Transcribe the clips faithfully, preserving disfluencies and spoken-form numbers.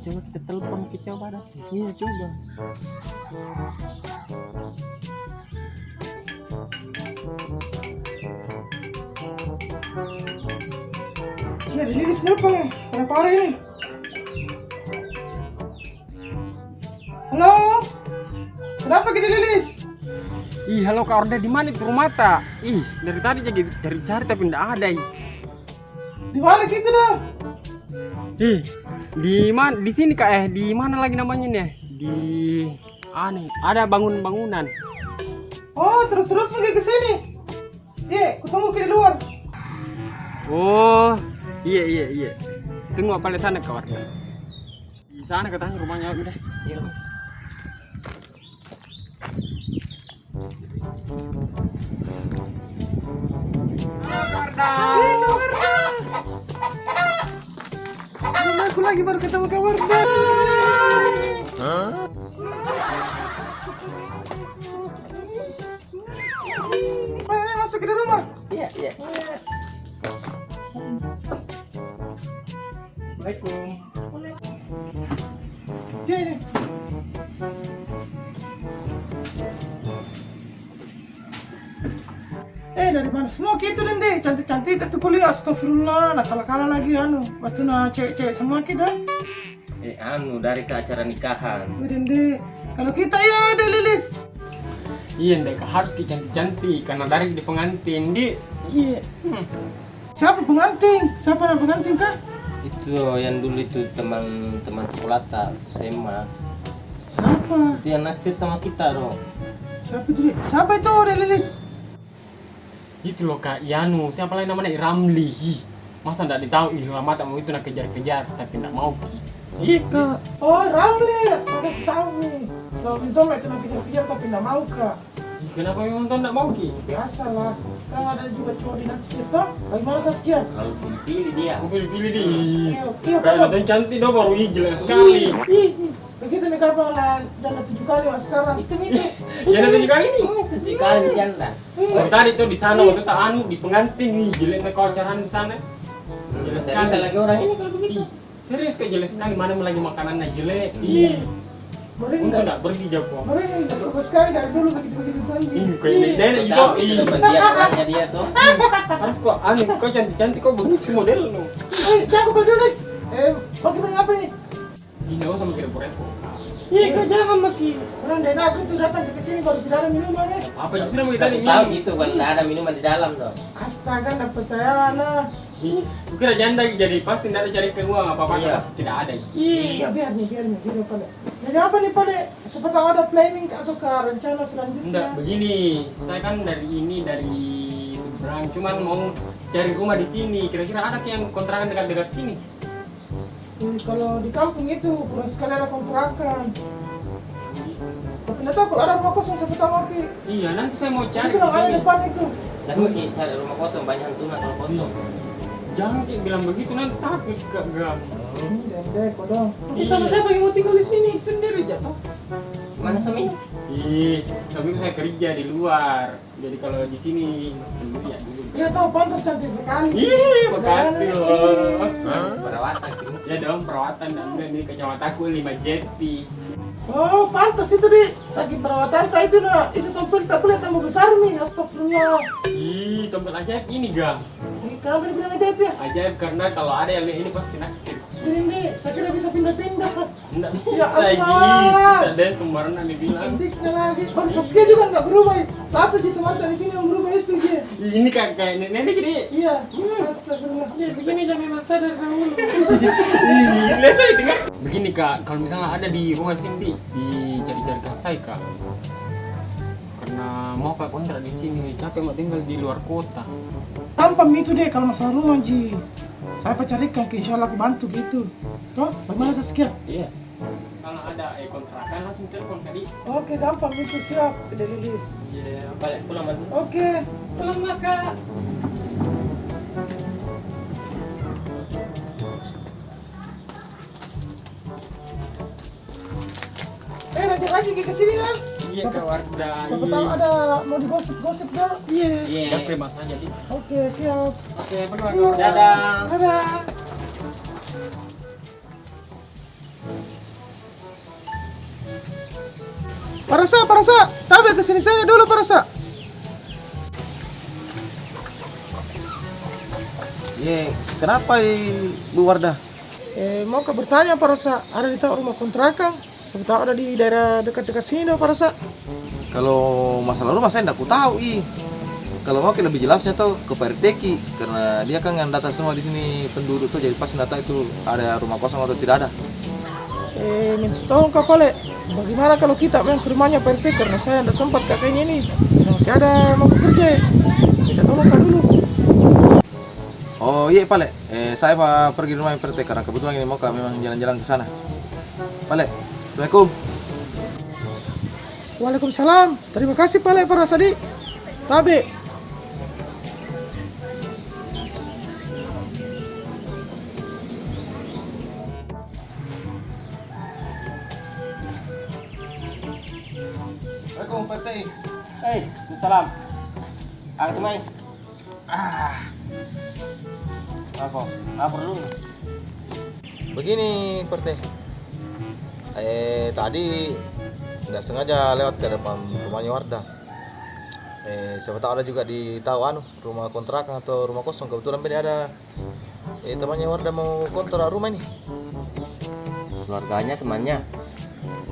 Coba kita telepon ke, coba dah. Iya, coba. Ini ada Lilis nelpon nih. Kenapa hari ini? Halo? Kenapa kita, Lilis? Ih, halo Kak Orda, di mana itu rumah ta? Ih, dari tadi jadi cari-cari tapi ndak ada, ih. Di mana kita dah? Ih, di man-, di sini Kak, eh, di mana lagi namanya nih? Di, ah, nih, ada bangun-bangunan. Oh, terus-terus pergi ke sini. Iya, kutunggu ki di luar. Oh, iya, iya, iya. Tunggu apa di sana, Kak Warda? Di sana katanya rumahnya, udah. Iya. Warda. Aku lagi baru ketemu Kak Warda. Hah? Ayo, ayo, masuk ke dalam rumah. Iya, iya. Assalamualaikum. Iya, iya. Eh, dari mana semua kita, Dende? Cantik-cantik itu kuliah, astagfirullah, na kalah-kalah lagi, anu, waktu na cewek-cewek semua kita. Eh, anu, dari ke acara nikahan. Wih, Dende. Kalau kita, ya, ada Lilis. Iya, Dende, harus ki cantik-cantik, karena dari di pengantin, di. Iya. Hmm. Siapa pengantin? Siapa nama pengantin kah? Itu yang dulu itu teman, teman sekolah ta, S M A. Siapa? Itu yang naksir sama kita, doh. Siapa itu? Siapa itu, Dek Lilis? Itu loh, Kak, i anu, siapa lagi namanya, i Ramli. Ih, masa ndak ditahu, ih, lama tak mau itu nak kejar-kejar, tapi ndak mau ki. Ih, Kak. Oh, Ramli, astaga, tahu nih. Kalau minta itu nak kejar-kejar, tapi ndak mau, Kak. Ih, kenapa memang tau ndak mau ki? Biasalah, kan ada juga cowok dinaksir toh. Bagaimana, Saskia? Terlalu pilih-pilih dia. Aku pilih-pilih dia. Ih. Iya, iya, kayak kan? Ada yang cantik doh, baru, ih, jelek sekali. Ih, ih. Begitu nih, kapan lah janda tujuh kali, Mas, sekarang? Itu, itu. Janda tujuh kali nih? Hmm, tujuh kali janda. Iya. Kalau tadi tuh di sana, waktu tak anu, di pengantin nih, jeleknya kau acaranya di sana. Hmm, jelek sekali. Lagi orang ini kalau begitu. Ih. Serius, Kak, jelek sekali. Mana lagi makanannya jelek. Iya. Untung ndak pergi jako. Baru ini ndak berubah sekali dari dulu begitu-begitu tuh, anjing. Ih, kayak nenek juga. Ih. Dia orangnya dia tuh. Harus kok anu, kau cantik-cantik, kau begitu model, no. Eh, jangan kau dulu, eh. Eh, bagaimana apa ini? Ini ndak usah mikir repot-repot. Iya, kau jangan maki. Orang dari aku tuh datang ke sini baru tidak ada minuman, eh. Apa justru mau kita ini? Tahu gitu, kan ndak ada minuman di dalam tuh. Astaga, ndak percaya, nah. Ih, kukira janda jadi pasti ndak ada cari ke uang apa-apa, iya, pasti tidak ada. Iya, biar nih, biar nih, biar nih, Pale. Jadi apa nih, Pale? Siapa tahu ada planning atau ke rencana selanjutnya? Ndak, begini, saya kan dari ini, dari seberang, cuman mau cari rumah di sini. Kira-kira ada ke yang kontrakan dekat-dekat sini? Eh, kalau di kampung itu kurang sekali ada kontrakan. Tapi ndak takut ada rumah kosong, siapa tahu, Ki. Iya, nanti saya mau cari di sini. Itu ada depan itu. Jangan ki cari rumah kosong, banyak hantuna kalau kosong. Jangan ki bilang begitu, nanti takut, Kak, Gam. Hmm, deh, kodong. Tapi sama siapa yang mau tinggal di sini? Sendiri jatuh. Mana suami? Ih, suamiku saya kerja di luar. Jadi kalau di sini sendiri ya dulu. Iya toh, pantas cantik sekali. Ih, makasih loh. Perawatan. Ya dong, perawatan dan ini kacamataku lima jeti. Oh, pantas itu, Di. Saking perawatan ta itu, nah, itu tompel tak boleh tambah besar nih, astagfirullah. Ih, tompel ajaib ini, Gang. Ih, kenapa dibilang ajaib ya? Ajaib karena kalau ada yang lihat ini pasti naksir. Ini, Di, saya kira bisa pindah-pindah, Pak. Ndak bisa, ya Allah. Tidak ada sembarang dibilang. Cantiknya lagi. Bang Saskia juga ndak berubah, ya. Satu ji teman ta di sini yang berubah itu ji. Ini kayak, kayak nenek-nenek gini. Iya. Hmm. Astagfirullah. Dia begini jam memang sadar dahulu. Iya, saya dengar. Begini, Kak, kalau misalnya ada di rumah sini, dicari-carikan saya, Kak. Karena mau, Kak, kontrak di sini, capek mau tinggal di luar kota. Gampang itu deh kalau masalah rumah ji. Saya pacarikan ke, insya Allah aku bantu gitu. Toh, bagaimana, Saskia? Iya. Kalau ada, eh, kontrakan, langsung telepon tadi. Oke, gampang itu, siap. Udah, Lilis. Iya, balik pulang, Bang. Oke. Pulang, Kak. Eh, rajin-rajin ke sini lah. Iya, Kak Warda. Siapa tahu ada mau digosip-gosip dah. Iya. Iya. Jangan terima saja, Di. Oke, siap. Oke, pulang, Kak Warda. Dadah. Dadah. Parasa, Parasa, tabe ke sini saja dulu, Parasa. Ye, kenapa, Bu Wardah? Eh, mau ka bertanya, Parasa, ada di tahu rumah kontrakan? Siapa tahu ada di daerah dekat-dekat sini, Parasa. Kalau masalah rumah, saya ndak ku tahu, i. Kalau mau ke lebih jelasnya tuh ke Pak R T ki, karena dia kan yang data semua di sini penduduk tuh, jadi pasti ndak tahu itu ada rumah kosong atau tidak ada. Eh, minta tolong ka pale, bagaimana kalau kita main ke rumahnya Pak R T, karena saya ndak sempat ka kayaknya ini. Karena masih ada mau kerja. Minta tolong ka dulu. Oh, iya, pale. Eh, saya pa pergi rumah Pak R T karena kebetulan ini mau ka memang jalan-jalan ke sana. Pale. Assalamualaikum. Waalaikumsalam. Terima kasih, pale, Parasa di. Tabe. Assalamualaikum, Pak R T. Eh, salam. Aku mai. Ah. Apa? Apa dulu? Begini, Pak R T. Eh, tadi ndak sengaja lewat ke depan rumahnya Wardah. Eh, siapa tahu ada juga di tahu anu, rumah kontrakan atau rumah kosong. Kebetulan bede ada, eh, temannya Wardah mau kontrak rumah ini. Keluarganya, temannya?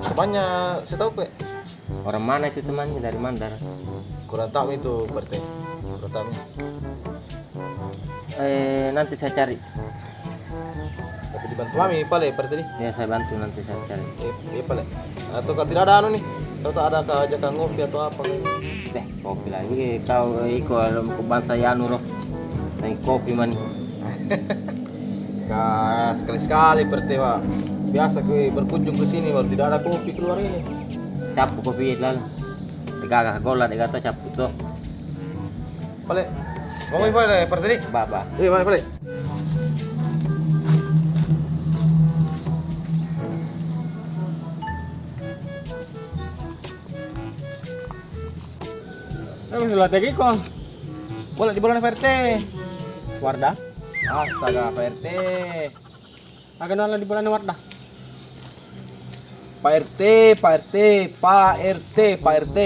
Temannya, saya tahu kue. Orang mana itu temannya? Dari mana, dari? Kurang tahu itu, Pak R T. Kurang tahu. Eh, nanti saya cari. Tapi dibantu mami, pale, Pak R T di? Ya, saya bantu, nanti saya cari. Iya, iya, pale. Atau kalau tidak ada anu nih, saya tak ada ka ajak ngopi atau apa kan? Eh, kopi lagi. Kau, eh, iko, bangsa anu, roh. Naik kopi, man. Ka sekali-sekali, Pak R T, Pak. Biasa ku berkunjung ke sini, baru tidak ada kopi keluar ini. Capu kopi lalu. Degagah gola, degagah to capu to. Pale. Mau pale, Pak R T di? Ba, ba. Iya, pale, pale. Eh, sudah tegi ko. Boleh di bolana Pak R T. Wardah? Astaga, Pak R T. Aga nala di bolana Wardah? Pak R T, Pak R T, Pak R T, Pak R T.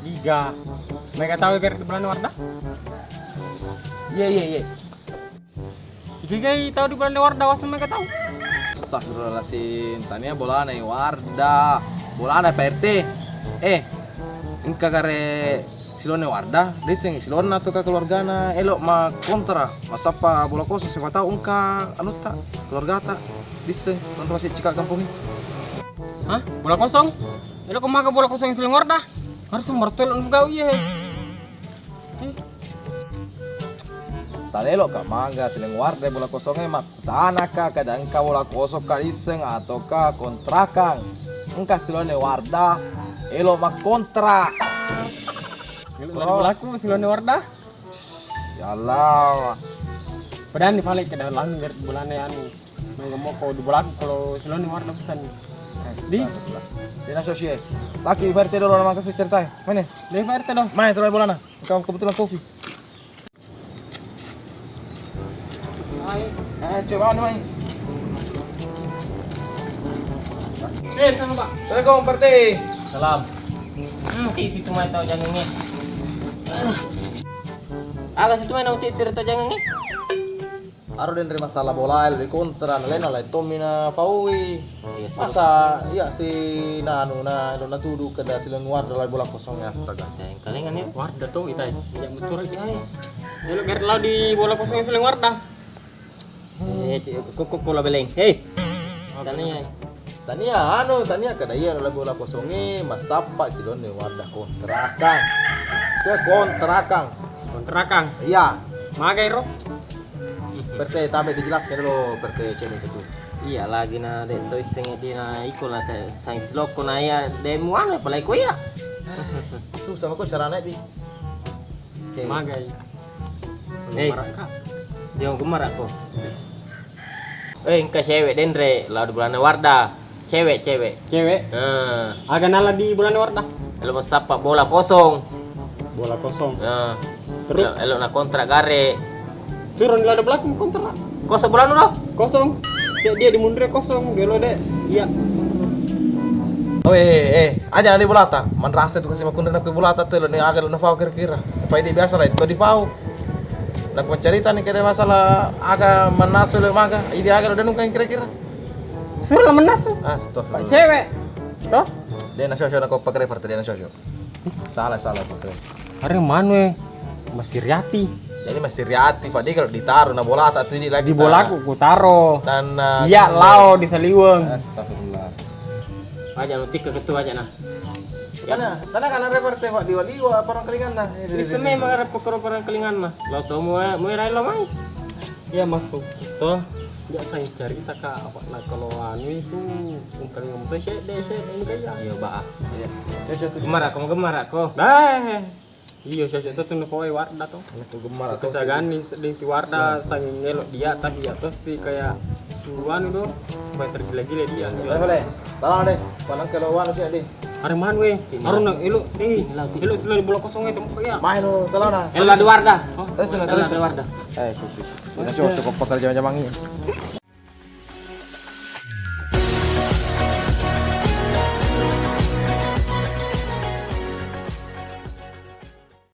Iga. Mega tahu di bolana Wardah? Iya, iya, iya. Iga, iga tahu di bolana Wardah, wassu mega tahu. Astagfirullahaladzim, tania bolana Wardah. Bolana Pak R T. Eh, engka gare silone Wardah, disseng silona atau ka keluargana, elo ma kontra, massappa bola kosong, siapa tahu engka anutta, keluargata, disseng, kontra si cika kampung ini. Hah? Bola kosong? Elo ko maga bola kosong silong Wardah? Harus martolong pegawai, iya. Ih. Talelo ka maga silong Wardah bola kosong, eh, mak. Tanaka, kadang ka bola kosong ka disseng atau ka kontrakan. Engka silone Wardah, elo ma kontra. Elo bolaku silone Wardah. Ya Allah. Padahal ni pale kada lami bolana anu. Mega moko di bolaku kalau silone Wardah pesan. Di? Astagfirullah. Dena sosie. Laki Pak R T dolo, nama kasih ceritai. Mana? Di Pak R T dolo. Main terlalu bolana. Kau kebetulan kopi. Eh, coba anu, mai. Eh, sama, Pak. Assalamualaikum, Pak R T. Salam. Hmm, ti situ mai tau jangan ni. Aga situ mai nau ti siri tau jangan ni. Aro denre masalah bola, elo di kontra, na lena lai tommi na paui. Iya, sih. Masa iya si nanu na, elo na tudu kada silong Wardah lai bola kosong, astaga. Kalengan ni Wardah tu, ita iya betul ki ai. Elo ger lau di bola kosong silong Wardah. Eh, cik, kok, kok, kok, beleng. Hei. Tania. Tania, anu, tania kada iya elo lai bola kosong e, massappa silone Wardah kontrakan. Sekontrakan. Kontrakan? Iya. Magai ro? Pak R T, tabe dijelaskan dulu, Pak R T, cewek itu. Iya, lagi na dek to isseng di na iko lah, sa-, saing siloko na iya, dek muana pala iko iya. Susah mako carana di. Cewek. Magai. Hei. Gemara ka? Dia gemara ko. Eh, engka cewek denre, lau di bolana Wardah. Cewek, cewek. Cewek? Eh. Aga nala di bolana Wardah? Elo massappa bola kosong. Bola kosong. Eh. Terus? Elo, elo na kontrak gare. Suro ni lau di bolaku kontrak. Kosong bolanu do? Kosong. Cek dia di mundur kosong, gelo dek. Iya. Weh, eh, aja na di bolata. Manrasa tu kasi makkunrai na kui bolata tu, lo ni aga lo na pau kira-kira. Apa ide biasa lah itu di pau. Nak mencerita ni kira masalah aga manasu lo maga. Ide aga lo denungkan kira-kira. Suruh lah manasu. Astagfirullah. Pak cewek. Toh? Dia na sosok nak kau pakai partai dia na sosok. Salah, salah pakai. Are manu e, masih riati. Jadi masih riati, Pak. Dia kalau ditaruh, na bolata tu ini lagi. Di bolaku ku taro. Dan, eh, iya, lao di saliweng. Astagfirullah. Aja lo tikka ketua aja nah. Tanah, tanah kan ada partai, Pak, di Waliwa, parang kelingan nah. Bisa memang ada pokok parang kelingan nah. Lo tau mau, mau rai lo mai. Iya, masuk. Toh, dia saya cerita ka apa nah, kalau anu itu, ungkang ngempe sede, sede ini kaya. Iya, Pak. Iya. Saya satu. Gemar aku, gemar aku. Dah. Iyo, sosok tu tu na pawai Wardah tu. Aku gemar aku. Kesagani sedih ti Wardah, sanging ngelok dia, tapi ya tu si kayak suruhan tu, supaya tergila-gila dia. Boleh, boleh. Tolong deh, palang kalau wan sih, deh. Are manu e, harus na elok, eh, elok selalu bola kosong e, tembak ya. Main lu, tolong nah. Elok di Wardah. Terus, terus. Elok di Wardah. Eh, sus, sus. Ini cuma cukup pekerja macam ini.